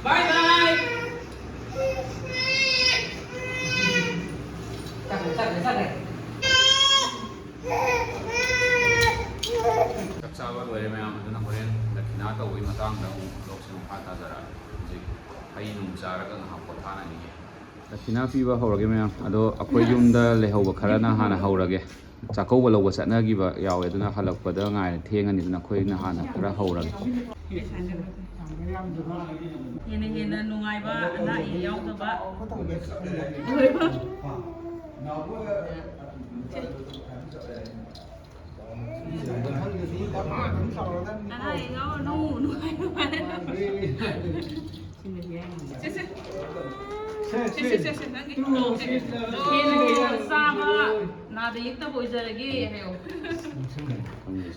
Bye bye. ꯆꯠꯈ꯭ꯔꯦ, ꯆꯠꯈ꯭ꯔꯦ, ꯆꯠꯈ꯭ꯔꯦ꯫ ꯆꯥꯛ ꯆꯥꯕ ꯂꯣꯏꯔꯦ ꯃꯌꯥꯝ, ꯑꯗꯨꯅ ꯍꯣꯔꯦꯟ ꯗꯈꯤꯅꯥ ꯇꯧꯕꯒꯤ ꯃꯇꯥꯡꯗ ꯑꯃꯨꯛ vlogꯁꯦ ꯃꯈꯥ ꯇꯥꯖꯔꯛꯑꯒꯦ꯫ ꯍꯧꯖꯤꯛ ꯍꯩ ꯅꯨꯡ ꯆꯥꯔꯒ ꯉꯥꯏꯍꯥꯛ ꯄꯣꯊꯥꯅꯈꯤꯒꯦ꯫ ꯗꯈꯤꯅꯥ ꯄꯤꯕ ꯍꯧꯔꯒꯦ ꯃꯌꯥꯝ꯫ ꯑꯗꯣ ꯑꯩꯈꯣꯏ ꯌꯨꯝꯗ ꯂꯩꯍꯧꯕ ꯈꯔꯅ ꯍꯥꯟꯅ ꯍꯧꯔꯒꯦ꯫ ꯆꯥꯛꯀꯧꯕ ꯂꯧꯕ ꯆꯠꯅꯈꯤꯕ ꯌꯥꯎꯋꯦ, ꯑꯗꯨꯅ ꯍꯜꯂꯛꯄꯗ ꯉꯥꯏꯔꯦ, ꯊꯦꯡꯉꯅꯤ, ꯑꯗꯨꯅ ꯑꯩꯈꯣꯏꯅ ꯍꯥꯟꯅ ꯈꯔ ꯍꯧꯔꯒꯦ꯫ ꯍꯦꯟꯅ ꯍꯦꯟꯅ ꯅꯨꯡꯉꯥꯏꯕ, ꯑꯅꯥ ꯑꯌꯦꯛ ꯌꯥꯎꯗꯕ꯫ ꯑꯅꯥ ꯑꯌꯦꯛ ꯌꯥꯎꯔꯅꯨ, ꯅꯨꯡꯉꯥꯏ ꯅꯨꯡꯉꯥꯏꯅ꯫ ꯁꯦ, ꯁꯦ꯫ ꯁꯦ, ꯁꯦ, ꯁꯦ, ꯁꯦ, ꯅꯪꯒꯤ꯫ ꯍꯦꯟꯅ ꯍꯦꯟꯅ ꯆꯥꯕ, ꯅꯥꯗ ꯌꯦꯛꯇꯕ ꯑꯣꯏꯖꯔꯒꯦ ꯍꯥꯏꯌꯣ꯫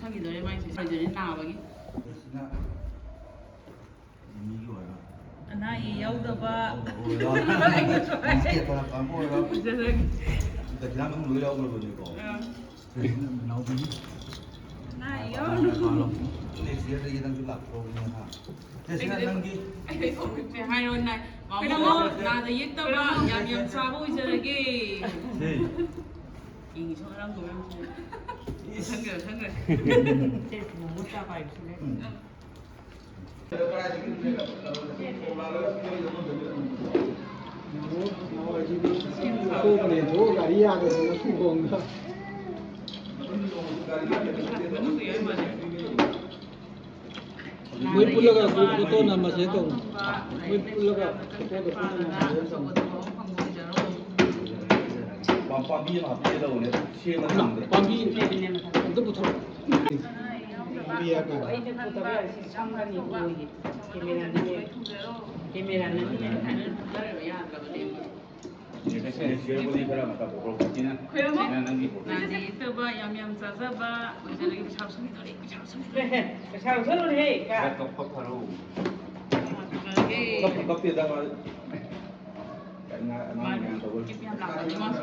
ꯁꯪꯈꯤꯗꯣꯔꯦ ꯃꯥꯏꯁꯦ, ꯁꯪꯈꯤꯗꯣꯔꯦ ꯅꯥꯕꯒꯤ꯫ ꯑꯅꯥ ꯑꯌꯦꯛ ꯌꯥꯎꯗꯕ꯫ ꯑꯣꯏꯖꯔꯒꯦ꯫ ꯑꯥ꯫ ꯅꯥ ꯌꯥꯎꯔꯅꯨ꯫ Next yearꯗꯒꯤ ꯅꯪꯁꯨ ꯂꯥꯛꯇꯧꯕꯅꯦ, ꯍꯥ? ꯁꯦ, ꯁꯤꯅ ꯅꯪꯒꯤ꯫ ꯁꯦ, ꯍꯥꯏꯔꯣ, ꯅꯥ-, ꯃꯥꯃꯣ, ꯀꯩꯅꯣ? ꯅꯥꯗ ꯌꯦꯛꯇꯕ, ꯌꯥꯝ ꯌꯥꯝ ꯆꯥꯕ ꯑꯣꯏꯖꯔꯒꯦ꯫ ꯁꯦ꯫ ꯌꯦꯡꯉꯤꯁꯨ ꯉꯔꯥꯡ ꯀꯣ ꯃꯌꯥꯝꯁꯦ꯫ ꯏꯁ꯫ ꯈꯪꯈ꯭ꯔꯦ, ꯈꯪꯈ꯭ꯔꯦ꯫ ꯁꯦ, ꯃꯣꯃꯣ ꯆꯥꯕ ꯍꯥꯏꯕꯁꯤꯅꯦ꯫ ꯎꯝ꯫ ꯃꯣꯏ ꯄꯨꯜꯂꯒ group photo ꯅꯝꯃꯁꯦ ꯇꯧꯕꯅꯤ꯫ ꯃꯣꯏ ꯄꯨꯜꯂꯒ photoꯗꯣ ꯄꯨꯟꯅ ꯅꯝꯃꯁꯦ ꯇꯧꯕꯅꯤ꯫ ꯄꯥꯝ-, ꯄꯥꯝꯕꯤ ꯑꯃ ꯍꯥꯞꯄꯤꯒꯦ ꯇꯧꯕꯅꯦ, ꯁꯦꯝꯕ ꯅꯪꯗ꯭ꯔꯦ꯫ ꯄꯥꯝꯕꯤ ꯑꯝꯇ ꯄꯨꯊꯣꯔꯛꯑꯣ꯫ ꯄꯥꯝꯕꯤ ꯍꯥꯏꯔꯀꯥꯟꯗ꯫ ꯑꯩꯅ ꯄꯨꯊꯣꯔꯛꯑꯣ, ꯁꯤ ꯁꯝꯒꯅꯤ ꯑꯣꯏꯌꯦ꯫ ꯀꯦꯃꯦꯔꯥꯅꯅꯦ꯫ ꯀꯦꯃꯦꯔꯥꯅꯅꯦ꯫ ꯅꯦꯛꯁ ꯌꯔꯕꯨꯗꯤ ꯈꯔ ꯃꯇꯝ ꯈꯨꯗꯣꯡ ꯆꯥꯁꯤꯅ꯫ ꯈꯨꯔꯨꯝꯃꯣ꯫ ꯅꯪ ꯅꯪꯒꯤ ꯅꯥꯗ ꯌꯦꯛꯇꯕ, ꯌꯥꯝ ꯌꯥꯝ ꯆꯥꯖꯕ ꯑꯣꯏꯖꯔꯒꯦ꯫ ꯄꯩꯁꯥ ꯂꯧꯁꯟꯈꯤꯗꯣꯔꯦ, ꯄꯩꯁꯥ ꯂꯧꯁꯟꯈꯤꯗꯣꯔꯦ꯫ ꯄꯩꯁꯥ ꯂꯧꯁꯜꯂꯨꯅꯦꯍꯦ, ꯀꯥ꯫ ꯈꯔ ꯀꯞꯄ ꯐꯔꯣ꯫ ꯀꯞꯄꯨ ꯀꯞꯇꯦꯗ ꯃꯥ꯫ ꯑꯉꯥꯡ, ꯑꯉꯥꯡ ꯃꯌꯥꯝ ꯇꯧꯕ꯫ ꯀꯤꯞ ꯌꯥꯝ ꯂꯥꯛꯄꯅꯦ ꯃꯥꯁꯨ꯫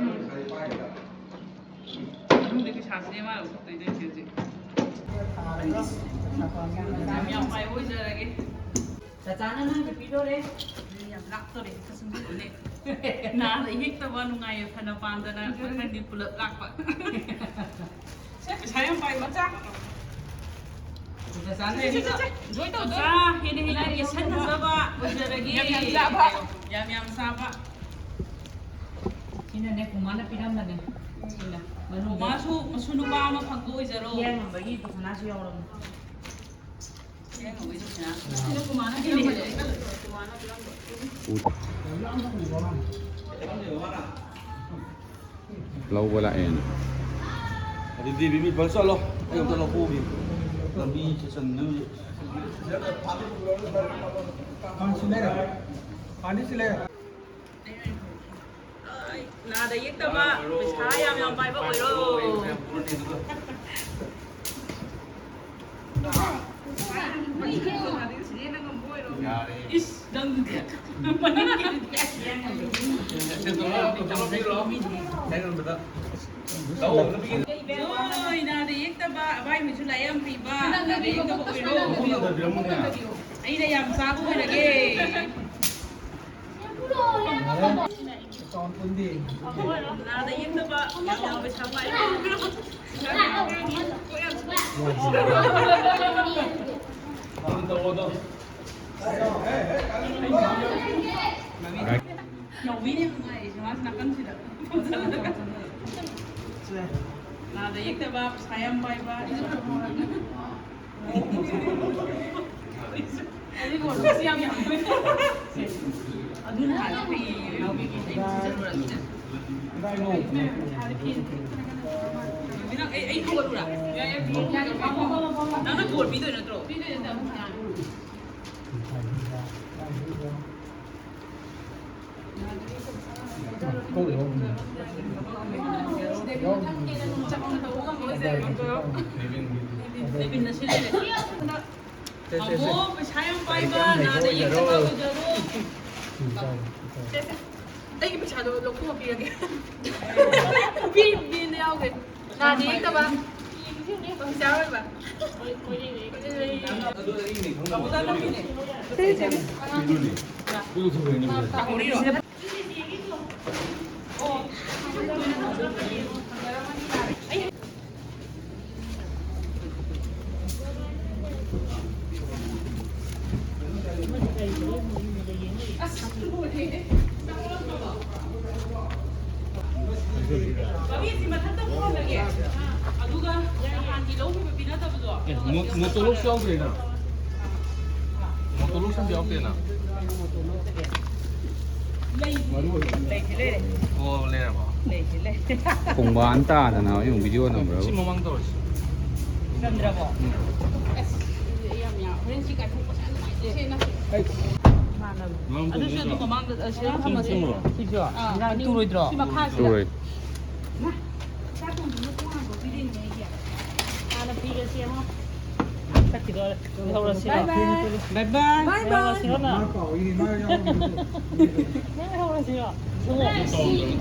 ꯃꯅꯨꯡꯗ ꯄꯩꯁꯥꯁꯤꯅꯦ ꯃꯥꯅ ꯂꯧꯊꯣꯛꯇꯣꯏꯁꯦ ꯍꯧꯖꯤꯛ ꯍꯧꯖꯤꯛ꯫ ꯌꯥꯝ ꯌꯥꯝ ꯄꯥꯏꯕ ꯑꯣꯏꯖꯔꯒꯦ꯫ ꯆꯆꯥꯅ ꯅꯪꯒꯤ ꯄꯤꯗꯣꯔꯦ꯫ ꯑꯗꯨꯗꯤ ꯌꯥꯝ ꯂꯥꯛꯇꯣꯔꯦ, ꯀꯛꯆꯤꯡ ꯄꯤꯔꯛꯑꯣꯅꯦ꯫ ꯅꯥꯗ ꯌꯦꯛꯇꯕ ꯅꯨꯡꯉꯥꯏ ꯌꯥꯏꯐꯅ ꯄꯥꯟꯗꯅ ꯃꯊꯪꯗꯤ ꯄꯨꯂꯞ ꯂꯥꯛꯄ꯫ ꯁꯦ, ꯄꯩꯁꯥ ꯌꯥꯝ ꯄꯥꯏ ꯃꯆꯥ꯫ ꯆꯆꯥꯅ ꯁꯦ, ꯁꯦ, ꯁꯦ, ꯁꯦ꯫ Enjoy ꯇꯧꯗꯣꯔꯦ꯫ ꯆꯆꯥ, ꯍꯦꯟꯅ ꯍꯦꯟꯅ ꯌꯦꯡꯁꯟꯅꯖꯕ ꯑꯣꯏꯖꯔꯒꯦ꯫ ꯌꯥꯝ ꯌꯥꯝ ꯆꯥꯕ꯫ ꯌꯥꯝ ꯌꯥꯝ ꯆꯥꯕ꯫ ꯁꯤꯅꯅꯦ, ꯀꯨꯃꯥꯔꯅ ꯄꯤꯔꯝꯕꯅꯦ꯫ ꯁꯤꯅ ꯃꯅꯨꯡꯗ ꯀꯨꯃꯥꯔꯁꯨ ꯃꯁꯨ ꯅꯨꯄꯥ ꯑꯃ ꯐꯪꯕ ꯑꯣꯏꯖꯔꯣ꯫ ꯌꯦꯡꯉꯝꯕꯒꯤ ꯄꯩꯁꯥꯁꯨ ꯌꯥꯎꯔꯕꯅꯦ꯫ ꯂꯧꯕ ꯂꯥꯛꯑꯦꯅ꯫ ꯑꯗꯨꯗꯤ ꯕꯤꯕꯤ ꯐꯖ ꯆꯠꯂꯣ, ꯑꯩ ꯑꯝꯇ ꯂꯧꯊꯣꯛꯎꯒꯦ꯫ ꯂꯝꯕꯤ ꯆꯠꯁꯟꯅꯕꯁꯦ꯫ ꯐꯥꯟꯁꯤ ꯂꯩꯔꯦ꯫ ꯐꯥꯟꯁꯤ ꯂꯩꯔꯦ꯫ ꯅꯥꯗ ꯌꯦꯛꯇꯕ ꯄꯩꯁꯥ ꯌꯥꯝ ꯌꯥꯝ ꯄꯥꯏꯕ ꯑꯣꯏꯔꯣ꯫ ꯏꯁ, ꯅꯪꯗꯨꯗꯤ꯫ ꯃꯅꯤꯡꯒꯤꯗꯨꯗꯤ꯫ ꯍꯣꯏ, ꯅꯥꯗ ꯌꯦꯛꯇꯕ ꯑꯚꯥꯏ ꯍꯣꯏꯁꯨ ꯂꯥꯏꯔꯤꯛ ꯌꯥꯝ ꯍꯩꯕ, ꯅꯥꯗ ꯌꯦꯛꯇꯕ ꯑꯣꯏꯔꯣ꯫ ꯑꯩꯅ ꯌꯥꯝ ꯆꯥꯕ ꯑꯣꯏꯔꯒꯦ꯫ ꯅꯥꯗ ꯌꯦꯛꯇꯕ ꯌꯥꯝ ꯌꯥꯝ ꯄꯩꯁꯥ ꯄꯥꯏꯕ꯫ ꯅꯥꯗ ꯌꯦꯛꯇꯕ ꯄꯩꯁꯥ ꯌꯥꯝ ꯄꯥꯏꯕ꯫ ꯑꯗꯨꯅ ꯍꯥꯟꯅ ꯐꯩꯌꯦ, ꯏꯅꯥꯎꯄꯤꯒꯤ ꯑꯩ ꯆꯠꯂꯨꯔꯁꯤꯅꯦ꯫ ꯅꯪ, ꯑꯩ, ꯑꯩ ꯊꯣꯛꯑꯔꯨꯔꯥ? ꯅꯪꯅ ꯕꯣꯜ ꯄꯤꯗꯣꯏ ꯅꯠꯇ꯭ꯔꯣ? ꯁꯦ, ꯁꯦ, ꯁꯦ꯫ ꯇꯥꯃꯣ, ꯄꯩꯁꯥ ꯌꯥꯝ ꯄꯥꯏꯕ, ꯅꯥꯗ ꯌꯦꯛꯇꯕ ꯑꯣꯏꯖꯔꯣ꯫ ꯁꯦ, ꯁꯦ꯫ ꯑꯩꯒꯤ ꯄꯩꯁꯥꯗꯣ ꯂꯧꯊꯣꯛꯑ ꯄꯤꯔꯒꯦ꯫ ꯄꯤ-, ꯄꯤꯕ ꯌꯥꯎꯒꯦ꯫ ꯅꯥꯗ ꯌꯦꯛꯇꯕ꯫ ꯃꯃꯤꯁꯤ ꯃꯊꯛꯇ ꯄꯨꯍꯜꯂꯒꯦ꯫ ꯑꯗꯨꯒ ꯅꯍꯥꯟꯒꯤ ꯂꯧꯈꯤꯕ ꯄꯤꯅꯗꯕꯗꯣ꯫ ꯑꯦ, ꯃꯣ-, ꯃꯣꯇꯣꯔ ꯂꯣꯛꯁꯨ ꯌꯥꯎꯗ꯭ꯔꯦꯅ? ꯃꯣꯇꯣꯔ ꯂꯣꯛꯁꯨ ꯑꯝꯇ ꯌꯥꯎꯗꯦꯅ? ꯂꯩꯇꯦ, ꯂꯩꯔꯦ꯫ ꯑꯣ, ꯂꯩꯔꯕꯣ? ꯂꯩꯇꯦ, ꯂꯩꯇꯦ꯫ ꯈꯣꯡꯕꯥꯟ ꯇꯥꯗꯅ ꯑꯃꯨꯛ ꯚꯤꯗꯤꯑꯣ ꯅꯝꯕ꯭ꯔꯕ? ꯁꯤ ꯃꯃꯥꯡ ꯇꯧꯔꯁꯤ꯫ ꯆꯟꯗ꯭ꯔꯕꯣ? ꯎꯝ꯫ ꯑꯁ, ꯌꯥꯝ ꯌꯥꯝ꯫ ꯍꯣꯔꯦꯟ ꯁꯤ ꯀꯥꯏꯊꯣꯛꯄꯁꯦ ꯌꯥꯝ ꯅꯨꯡꯉꯥꯏꯇꯦ꯫ ꯃꯥꯅ꯫ ꯃꯃꯥꯡ ꯑꯗꯨꯁꯨ ꯇꯧꯕꯗ ꯑꯗꯨꯝ ꯃꯃꯥꯡꯗ, ꯑ, ꯁꯤꯗ ꯊꯝꯃꯁꯦ꯫ ꯇꯨꯝꯃꯨꯔꯣ? ꯁꯤꯁꯨ? ꯑꯥ, ꯃꯅꯤꯡ ꯇꯨꯔꯣꯏꯗ꯭ꯔꯣ? ꯁꯤ ꯃꯈꯥꯁꯤꯗ꯫ ꯇꯨꯔꯣꯏ꯫ ꯃꯥ, ꯆꯥꯛ ꯊꯣꯡꯕꯗꯣ ꯇꯣꯉꯥꯟ ꯇꯧꯕꯤꯔꯤꯅꯦ ꯑꯩꯒꯤ꯫ ꯍꯥꯟꯅ ꯐꯤꯒ ꯁꯦꯝꯃꯣ꯫ ꯆꯠꯈꯤꯗꯣꯔꯦ꯫ ꯂꯩꯍꯧꯔꯁꯤꯔꯣ? ꯕꯥꯏ ꯕꯥꯏ꯫ ꯕꯥꯏ ꯕꯥꯏ꯫ ꯂꯩꯍꯧꯔꯁꯤꯔꯣ ꯅꯪ? ꯅꯪ ꯂꯩꯍꯧꯔꯁꯤꯔꯣ? ꯁꯦꯝꯃꯣ꯫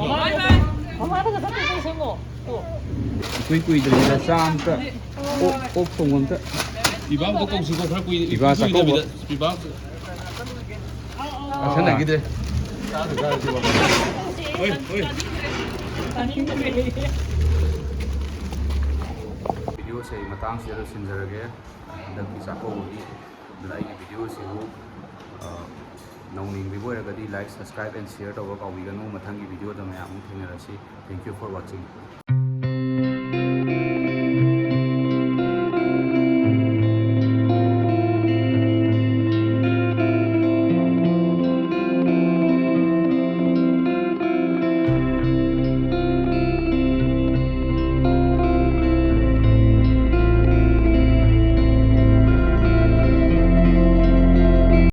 ꯕꯥꯏ ꯕꯥꯏ꯫ ꯃꯃꯥꯗꯒ ꯆꯠꯈꯤꯗꯣꯔꯦ, ꯁꯦꯝꯃꯣ꯫ ꯇꯣ꯫ ꯏꯀꯨꯏ ꯀꯨꯏꯗ꯭ꯔꯤꯉꯩꯗ ꯆꯥ ꯑꯝꯇ, ꯑꯣꯛ, ꯑꯣꯛ ꯊꯣꯡꯕ ꯑꯝꯇ꯫ ꯄꯤꯕꯥ ꯑꯝꯇ ꯀꯧꯁꯤꯀꯣ, ꯈꯔ ꯀꯨꯏ-, ꯄꯤꯕꯥ ꯏꯀꯨꯏ ꯆꯥꯛꯀꯧꯕ꯫ ꯀꯨꯏꯗꯕꯤꯗ꯫ ꯄꯤꯕꯥ꯫ ꯆꯥꯁꯟꯅꯈꯤꯗ꯭ꯔꯦ꯫ ꯍꯣꯏ, ꯍꯣꯏ꯫ ꯚꯤꯗꯤꯑꯣꯁꯦ ꯑꯩ ꯃꯇꯥꯡꯁꯤꯗ ꯂꯣꯏꯁꯤꯟꯖꯔꯒꯦ꯫ ꯍꯟꯗꯛꯀꯤ ꯆꯥꯛꯀꯧꯕꯒꯤ ꯑꯗꯨꯅ ꯑꯩꯒꯤ ꯚꯤꯗꯤꯑꯣꯁꯤꯕꯨ, ꯑ, ꯅꯧꯅ ꯌꯦꯡꯕꯤꯕ ꯑꯣꯏꯔꯒꯗꯤ like, subscribe and share ꯇꯧꯕ ꯀꯥꯎꯕꯤꯒꯅꯨ꯫ ꯃꯊꯪꯒꯤ ꯚꯤꯗꯤꯑꯣꯗ ꯃꯌꯥꯝ ꯑꯃꯨꯛ ꯊꯦꯡꯅꯔꯁꯤ꯫ Thank you for watching.